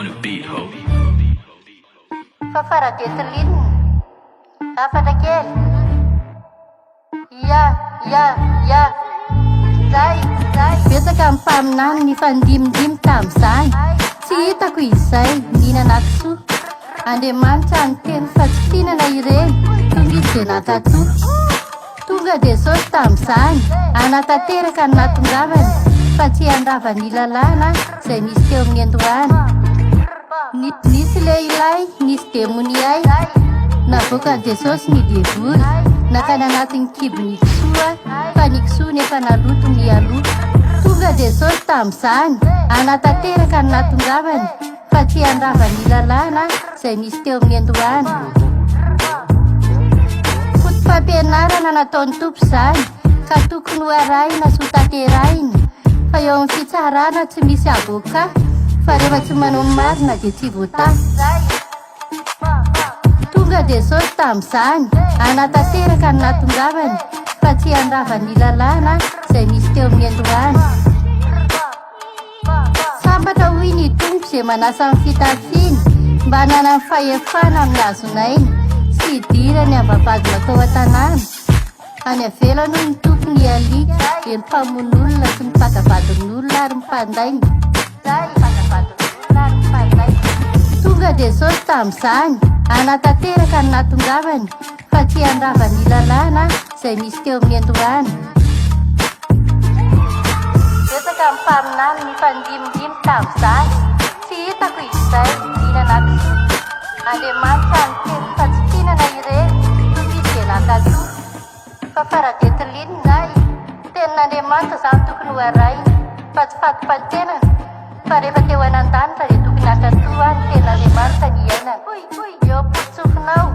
On the beat, ho. Fa Farabeteline, hafatra kely. Ya, ya, ya. Zay, zay. Betsaka ny mpaminany nifandimbindimby tamin'izany. Tsy hitako izay nihinana kisoa. Andriamanitra niteny fa tsy fihinana ireny. Tonga izy dia nankatò. Tonga Jesosy tamin'izany hanatanteraka ny nahatongavany fa tsy handrava ny lalàna izay nisy teo amin'ny andohana. Nisy lehilahy nisy demoniay navoakan'i Jesosy ny devoly nankany anatin'ny kibon'ny kisoa fa ny kisoa nefa naloto mialoha. Tonga Jesosy tamin'izany hanatanteraka ny nahatongavany fa tsy handrava ny lalàna izay nisy teo amin'ny andohana. Fotopampianarana nataon'ny Tompo izany ka tokony ho arahina sy ho tanterahina fa eo amin'ny fitsarana tsy misy avocat fa rehefa tsy manao ny marina dia tsy voatahy. Tonga Jesosy tamin'izany hanatanteraka ny nahatongavany fa tsy handrava ny lalàna izay nisy teo amin'ny andohana. Sambatra hoy ny Tompo izay manasa ny fitafiany mba hananany fahefana amin'ny hazon'aina sy hidirany amin'ny vavahady mankao an-tanàna. Any avelany hoy ny Tompo ny alika dia ny mpamono olona sy ny mpaka vadin'olona ary ny mpandainga. Tonga Jesosy tamin'izany hanatanteraka ny nahatongavany fa tsy handrava ny lalàna izay nisy teo amin'ny andohana. Betsaka ny mpaminany nifandimbindimby tamin'izany. Tsy hitako izay nihinana kisoa. Andriamanitra niteny fa tsy mpihinana ireny, toy izy dia nankatò. Fa Farabeteline ay, tenin'Andriamanitra izany tokony ho arahina, fa tsy fatipatenana, fa rehefa te ho any an-danitra dia tokony hankatò ny tenin'Andriamanitra ny iainana. Eo am-pototsofinao.